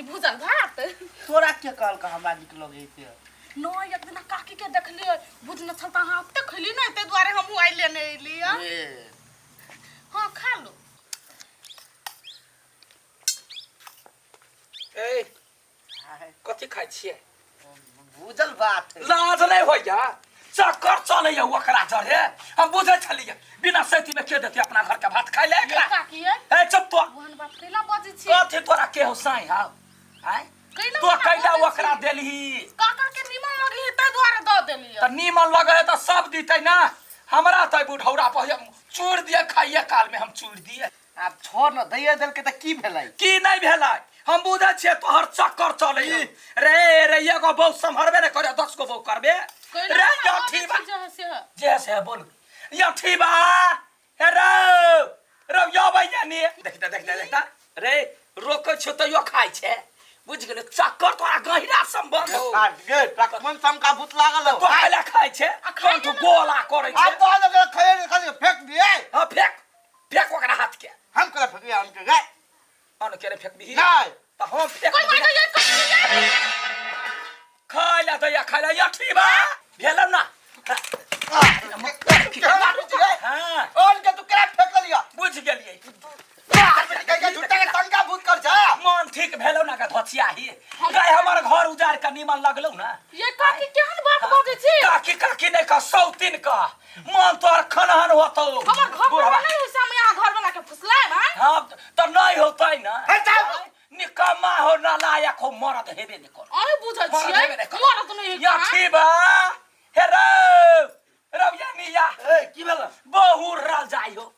कनी भूजल भात। तोरा के कहलक हमरा नीक लगै से? नहि, एक दिना काकी के देखलियै बुझने छल तऽ अहाँ ओते खैली ने, ताहि दुआरे हमहूँ आइ लेने एलियै। ए, हँ, खा लो। ए, कथी खाइ छियै? भूजल भात। लाज नहि होइया? चक्कर चलैया ओकरा जरे। हम बुझै छलियै बिना सैती में के देतै अपना घर के भात खाइ ले एकरा। काकी ये, ए चुप तो। ओहन बात कैला बजै छी? कथी तोरा के हो साई हाउ आय? कैला तो ओना कैला बजै ओकरा छी? देलही? काका के निमन लगे है ताहि दुआरे दऽ देलियै। तऽ नीमन लगे है तऽ सब दितै ना। हमरा तऽ बुढ़ौरा पर चूड़ दिए खाइए काल में हम चूड़ दिए। आब छोड़ न, दैए देलकै तऽ की भेलै? की नहि भेलै, हम बुझै छियै तोहर चक्कर चलै हौ। रे रे, एगो बहू सम्हरबे नहि करे, 10 गो बहू करबे? कैला रे ओना बजै यठी बा छी जे है से है। जे से बोल यठी बा। हे रौ रौ, यबै जानी देखता देखता देखता रे, रोकै छौ तैयो खाइ छै। बुझि गेलै चक्कर तोरा गहिरा संबंध हौ। आ गे, मन समका भूत लागल हौ। तो खाइला खाइ छै, कंठ गोला करै छै। आब तो लगे खाए खाली फेंक दिए। हाँ, फेंक फेंक ओकरा हाथ के। हम करा फेंकिए अन्न के गे? अन्न के रे फेंकबिही? नहीं। तऽ हम फेंक कोई देबै। मार गई, कोई खाइ ला दैया, खाइ ला। यठी बा भेलौ ना? हाँ। अन्न के तू केना फेंक लिया? बुझि गेलियै। झूठा के तंका भूत कर छा। मन ठीक भेलौ ना? धोचियाही गाय, हमर घर उजाड़ के नीमन लगलौ ना? ये काकी, केहन बात बजै छी? काकी काकी नहि कह, सौतीन कह। मन तोहर खनहन होतौ। हमर घर बुढ़वा। वाला नहीं होइसा में यहाँ घर वाला के फुसलाए भाई। हाँ तऽ नहि होतै ना। हे चल। निकम्मा हो, नालायक हो, मरद हेबे नहि कर। अरे बुझै मरद छियै हेबे नहि कर। मरद नहीं है कहाँ? यठी बा, हे रौ रौ यानी या। ए, की भेल? बहु रहल जाइ हो,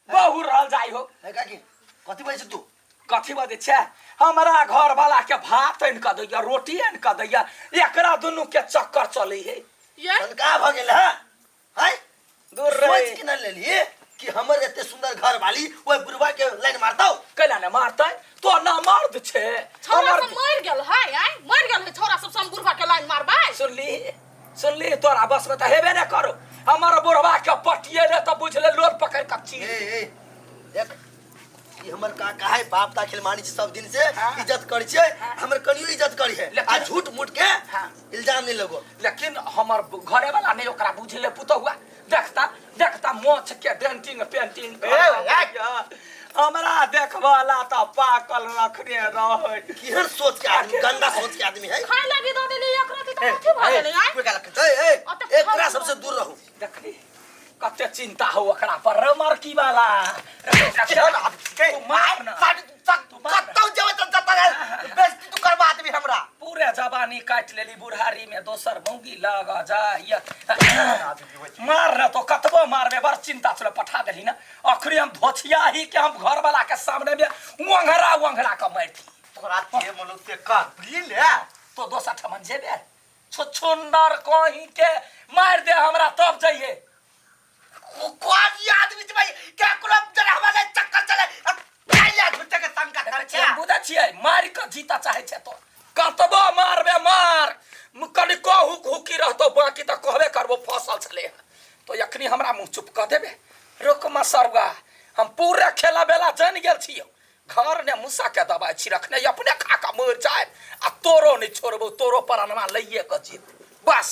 बहु रहल जाइ हो। ए काकी, कथी बजै छी तू? कथी बजै छै? हमरा घर वाला के भात आनि कऽ दैया, रोटी आनि कऽ दैया, एकरा दुनू के चक्कर चलै है। ये तनका भऽ गेल है हैं? दूर रे। सोच के न लेलिए कि हमर एते सुंदर घर वाली ओइ बुढ़वा के लाइन मारतौ? कैला ने मारतै? तो ना मर्द छै। छौड़ा हमर सब मरि गेल है, आय मरि गेल है छौड़ा सब, हम बुढ़वा के लाइन मारबै। सुनली सुनली, तोरा बस में तऽ हेबे ने करो। हमर बुढ़वा के पटिए ने तऽ बुझ ले लोल पकड़ के चीर। ए ए, देख, ई हमर काका है, बाप ता खिलमानी छै, सब दिन से इज्जत करै छै, हमर कनियो इज्जत करी है। लेकिन आ झूठ मूठ के हाँ। इल्जाम नहीं लगो। लेकिन हमर घरे वाला नहीं ओकरा बुझले पुतहुआ। देखता देखता मोछ के डेंटिंग पेंटिंग। ए, ए। हमरा देखवाला तऽ पाकल रखने रहै। केहन सोच के आदमी, गंदा सोच के आदमी है। खाय लागी दऽ देली एकरा तऽ कथी भऽ गेलै आय? कोई कहलक, ए ए, अते एकरा सबसे दूर रहू। देखली कते चिंता हो ओकरा पर रे मरकी वाला रे, ओकरा केहन आदमी छै? तू मार ना। तू मार ना। कतौ जेबै तऽ जतऽ बेइज्जती तू करबा देबी हमरा। पूरे जवानी काटि लेली बुढ़ारी में दोसर मौगी लग जाइए। मार न तो, कतबो मारबे बड़ चिंता छल। पठा देली ना अखनी हम धोछिया ही के हम घर वाला के सामने में ओंघरा ओंघरा के मारि दी। तोरा के मनुष्य से कर बुझली ने? तो दोसर ठमन जेबे छुछुंदर कहीं के मार दे हमरा तब जाइए। कोन ई आदमी छै भाई? केकरो जरा हमरा लए चक्कर चले काया झूठे के शंका करै छै। हम बुझै छियै, मारि कऽ जीता चाहै छै। तो कतबो मारबे मार, कनि हुक हुकी रहतो, बाकी तऽ कहबे करबो फसल छलै। तो एखनी हमरा मुँह चुप कऽ देबे? रुक मसरुआ, हम पूरा खेला बेला जानि गेल छियौ। घर ने मूसा के दबाइ छी रखने, अपने खा कऽ मरि जाय आ तोरो नहि छोड़बौ, तोरो परानमा लैए कऽ जेबौ बस।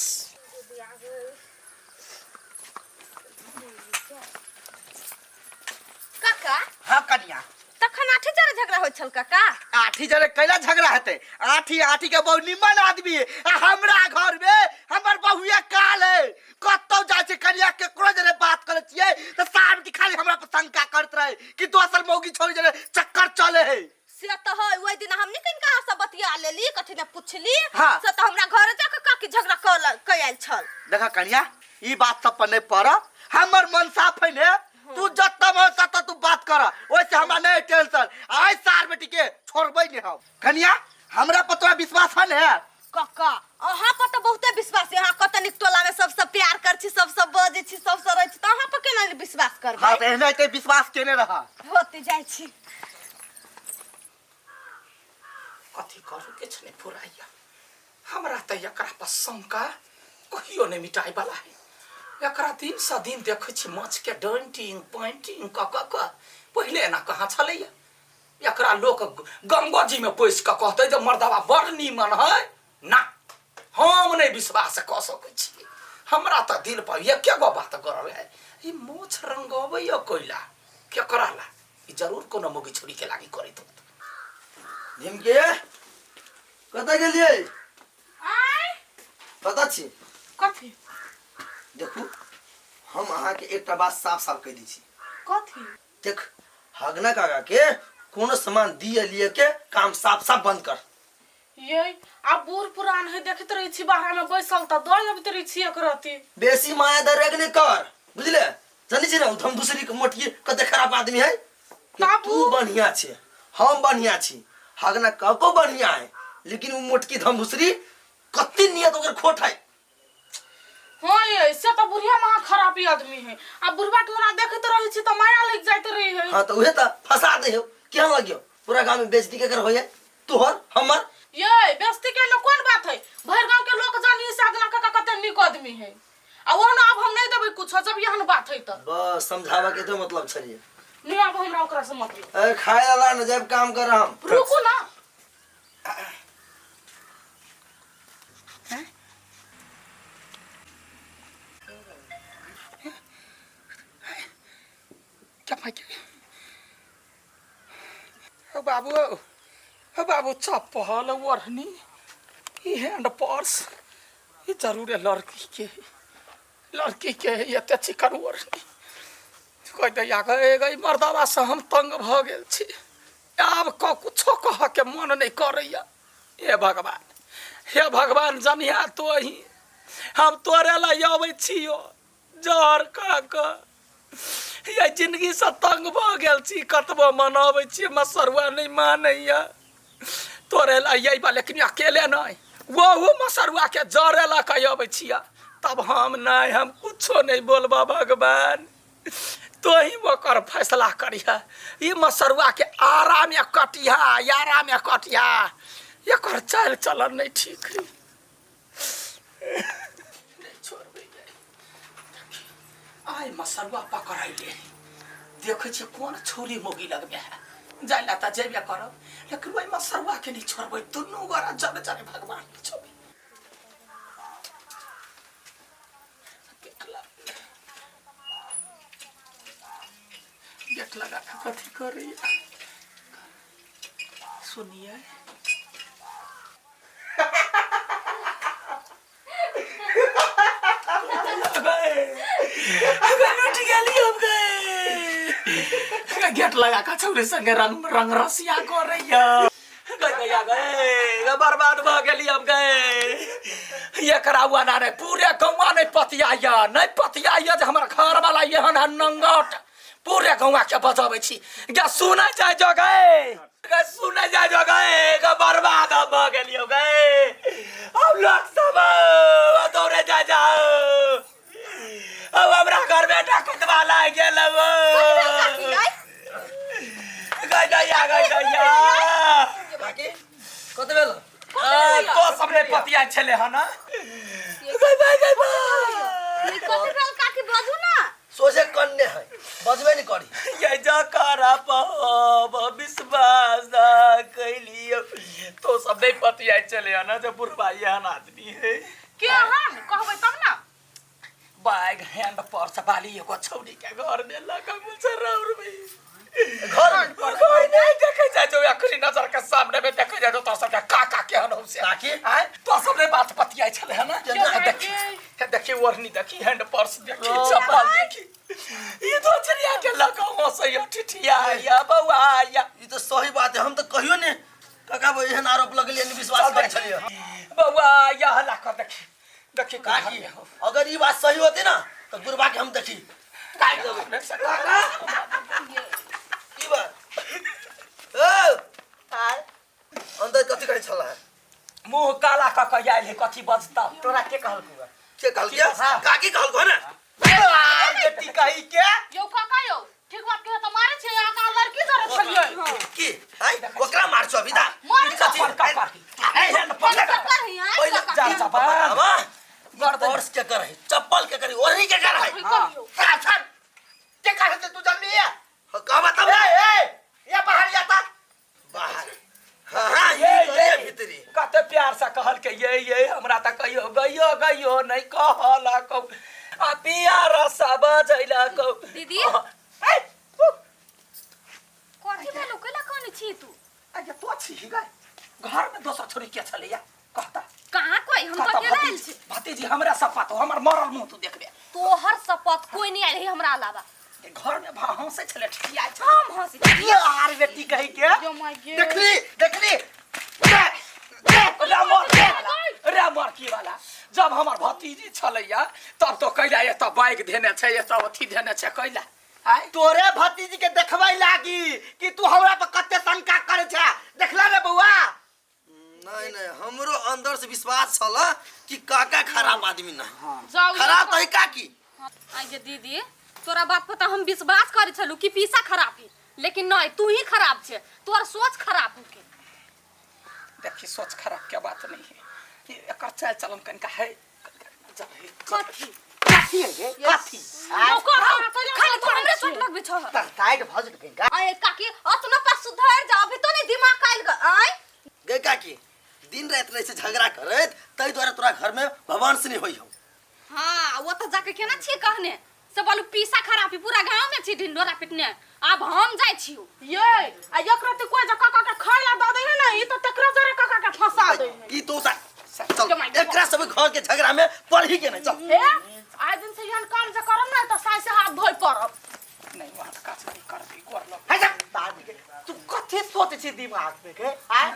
काका। हाँ कनिया। तखन आठी जरे झगड़ा होइ छल काका? आठी जरे कैला झगड़ा हेतै? आठी आठी के बहु निमन आदमी है आ हमरा घर में हमर बहुए काल है। कतौ जाइ छै कनिया, केकरो जरे बात करै छियै तऽ साम की खाली हमरा पर शंका करत रहे कि दोसर मौगी छोड़ी जरे चक्कर चले है। से तऽ है, ओहि दिन हमनी किनका से बतिया लेली, कथी ने पुछली। हाँ। से तऽ हमरा घर जाके काकी झगड़ा कऽ आयल छल। देखा कनिया, ई बात सब पर नहीं पड़, हमर मन साफ है ने। तू जतऽ मन ततऽ तू बात कर, ओहिसे हमरा नहीं टेंशन। आइ सार बेटी के छोड़बै नहीं हम। कनिया, हमरा पर तोरा विश्वास है ने? कक्का, अहाँ पर तऽ बहुते विश्वास है। अहाँ कते नीक टोला में सबसे प्यार कर छी, सबसे बजै छी, सबसे रहै छी, तऽ अहाँ पर केना नहि विश्वास करबै? हाँ, तऽ एनाहिते विश्वास केने रह। होते जाइ छी। कथी करू, किछु नहि फुराइया हमरा। तऽ एकरा पर शंका कहियो नहि मिटाय वाला है। एकरा दिन सँ दिन देखै छी माछ के डेंटिंग पेंटिंग कऽ कऽ कऽ, पहिले एना कहाँ छलैया? एकरा लोक गंगो जी में पैस कऽ कहतै जे मर्दवा बड़ नीमन है ना। हम नहि विश्वास कऽ सकै छी। हमरा तऽ दिल पर एके गो बात गड़ल है, ई मोछ रंगबैया कोइला केकरा ला? ई जरूर कोनो मोगी छोरी के लागी करैत होत। निमके कतऽ गेलियै? आय कतऽ छी? कथी? देखू, हम अहाँके एकटा बात साफ साफ कहि दै छी। कथी? देख, हगना काका के कोनो सामान दिए लिए के काम साफ साफ बंद कर। ये आब बूढ़ पुरान है, देखैत रहै छी बाहर में बैसल तऽ दऽ अबैत रहै छी एक रति। बेसी माया दरेग नहीं कर, बुझले? जानी छी ना हम दूसरी के मोटिए कते खराब आदमी है। कि बाबू। तू बढ़िया छे, हम बढ़िया छी, हगना काको बढ़िया है, लेकिन वो मोटकी धमधुसरी कते नियत ओकर खोट है। हाँ ये से तो बुढ़िया महा खराबी आदमी है। अब बुढ़वा के ओना देखैत रहै छी तऽ माया लग जाइत रहै है। हाँ तो उहे तो फंसा दे हो, केहन लगियो पूरा गांव में बेइज्जती केकर होय, तोहर हमर? ये बेइज्जती के में कोन बात है? भर गांव के लोग जानी से अगना काका कते नीक आदमी है। आ वो ना अब हम नहीं देबै कुछ, जब एहन बात है तऽ। बस समझावा के तो मतलब छलिए। नहीं अब हमरा ओकरा से मतलब। ए खाए ला न जब काम कर हम। रुकू ना। क्या भाई क्या? ओ बाबू, ओ बाबू, चप्पल ओढ़नी ई हैंड पर्स ई जरूर है लड़की के, लड़की के एते चिकन ओढ़नी। कह दैया गए गई मर्दवा से हम तंग भ गेल छी, आब क कुछो कह के मन नहीं करैया। हे भगवान, हे भगवान जनिया तो ही हम तोरे ला अबै छियो जहर खा कऽ। ये जिंदगी से तंग भ गेल छी, कतबो मनाबै छी मसरुआ नहीं मानैया। तोरे ला अयबा लेकिन अकेले नहीं, वहू मसरुआ के जरे ला के अबै छिया। तब हम नहीं, हम कुछो नहीं बोलबा भगवान, तो ही ओकर फैसला करिहा। ई मसरुआ के आरा में कटिहा, यारा में कटिहा, एकर चाल चलन नहीं ठीक है। आइ मसरुआ पकड़ैले देखै छियै कोन छौरी मोगी लगमे है, जाय ला तऽ जेबे करब, लेकिन ओहि मसरुआ के नहीं छोड़बै, दुनू गोरा जब जाने भगवान के छोड़बै। गेट लगा के कथी करैया सुनिए। लूट गेली हम गए, गेट लगा के छौरी संगे रंग रंग रसिया करैया। गए गया गए बर्बाद भ गेली हम गए। एकरा हुआ ना रे पूरे गौवा नहीं पतियाइया, नहीं पतियाइया जे हमर घर वाला एहन है नंगट, पूरे गौवा के बजाबै छी। गे सुनै जाय जो गए, गे सुनै जाय जो गए, गे बर्बाद हम भ गेलियो गए। अब लोक सब दौड़े जाय जाओ, अब हमरा घर में डकैतवा लागि गेल। अब गए दैया, गए दैया। काकी कत भेल? तो सब नहीं पतिया छले हन ना। गए बाय, गए बाय। कथी भेल काकी बाजू ना? सोचे कन्ने है, बजबे नहीं करी। ये जकरा पर विश्वास ना कैलियो, तो सब नहीं पतिया छले हन ना, जे बुढ़वा एहन आदमी है। के हन कहबै तब ना। बैग हैंड पर्स वाली एगो छौड़ी के घर में लगा मुझे में घर घर नहीं देखे जाय जो अखनी नजर के सामने में देखे जाय जो तो सब के काका के हन से। काकी? आय तो सब ने बात पतियाई छले है ना। केना? देखी, हे देखी ओढ़नी देखी, हैंड पर्स देखी, चप्पल देखी, ई तो चिड़िया के लगा हो से यो ठिठिया या बउआ या। ई तो सही बात है, हम तो कहियो ने काका भाई एहन आरोप लगलिए नहीं विश्वास चल करै छलिए। बउआ या हल्ला कर देखी, देखी काकी अगर ई बात सही होती ना तो गुरबा के हम देखी काट देबै। काका ई बात ओ अंदर कथी करै छला? मुंह काला क के आयल है, कथी बजता? तोरा के कहलकौ? के कहलकै? काकी कहलकौ ना? बेटी कही के? यौ काका यौ, ठीक बात कहे त मारे छै, अहाँ का लड़की जरे छलियै। की आइ ओकरा मार छौ अभी दा? मार ई कथी? चप्पल का कर हैंड पर्स कर है आय पहिले काका। जा चप्पल बतावा, पर्स के कर है, चप्पल के कर है, ओढ़नी के कर है? कहियौ। छाड़ के कर है तू जानली है? कहबा तब ए ए ये बाहर जाता ये ये ये भीतरी कते प्यार से कहल के ये ये हमरा त कहियो गइयो गइयो नहीं कहलक आ पिया रसा बजैलक। दीदी? ए, कथी भेलो कैला कहने छी तू? अरे तो छी गए घर में दोसर छोरी के छलैया कहता कहाँ कोई हम तो कहता अकेला आयल भतीजी छी। भतीजी हमरा सपत हमर मरल मुंह तू देखबे। तोहर शपथ कोई नहीं आयल है हमरा अलावा। ए, घर में भा हंसै छलै ठिकियाइ छलै। हम हंसी छी। यार बेटी कही के यो my गे। देखली देखली दे, दे। रे मर रे मर की वाला जब हमर भतीजी छलैया तब तो कैला एतऽ बाइक धेने छै एतऽ अथी धेने छै कैला आय तोरे भतीजी के देखबै लागी कि तू हमरा पर कते शंका करे छे। देखला रे बउआ? नहीं नहीं हमरो अंदर से विश्वास छल कि काका खराब आदमी नहीं। जाओ खराब तो है काकी। आगे दीदी तोरा बात पर हम विश्वास करे छलू कि पीसा खराब है, लेकिन नहीं तू ही खराब छे, तोर सोच खराब होके। देखी सोच खराब के बात नहीं है, ये एकर चाल चलन कनिका है जब है कथी कथी है ये? कथी खाली तू हमरे चोट लगबे छह। टाइट भऽ जेतै कनिका। आए काकी अतना पर सुधर जा, अभी तो नहीं दिमाग आइल ग। आए गई काकी दिन रात रहे से झगड़ा करैत तै द्वारा तोरा घर में भगवान से नहीं होई हो। हां वो तो जाके केना छी कहने से बोलू पीसा खराब है पूरा गांव में छी ढिंढोरा पिटने, अब हम जाय छियो। ये आ एकरा ते कोई जे काका के खाय ला दऽ दै है ना, ई तो तकरा जरे काका के फंसा दे है। ई तो चल एकरा सब घर के झगड़ा में पड़ ही के नहीं चल। ए आइ दिन से एहन काम जे करब ना त साइ से हाथ धोइ पड़ब। नहीं वहां त काज नहीं करबी गोर लग। है जा दादी के तू कथी सोचे छी दिमाग में के? आय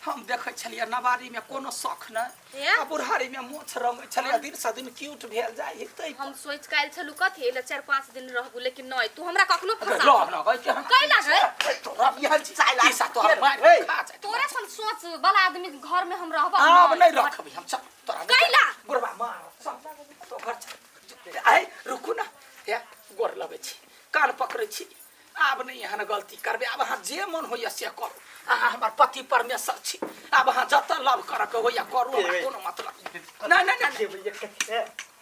हम देखै छलियै नवारी में कोनो शौख न ए? आ बुढ़ारी में मोछ रंगै छलियै दिन से दिन क्यूट भेल जाइ है तै हम सोच के आयल छलू कथी एले 4-5 दिन रहबू, लेकिन नहीं तू हमरा कखनो फंसा रह न गई के हम कैला गई? तोरा यहन चाय ला पीसा तोहर मार ए, खा जाए। तोरा सन सोच वाला आदमी घर में हम रहब आब नहीं रखबी हम चल तोरा कैला? बुढ़वा मार चल तो घर चल। आइ रुकू ना हे गोर लगै छी कान पकड़ै छी, आब नहीं एहन गलती करबे, आब अहाँ जे मन होइया से करू, अहाँ हमर पति परमेश्वर छी, आब अहाँ जतऽ लव करऽ के होइया करू, हमरा कोनो मतलब नहीं। नहीं नहीं नहीं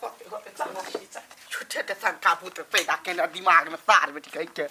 होते होते चल चल झूठे के शंका भूत पैदा केने दिमाग में सार बेटी कही के।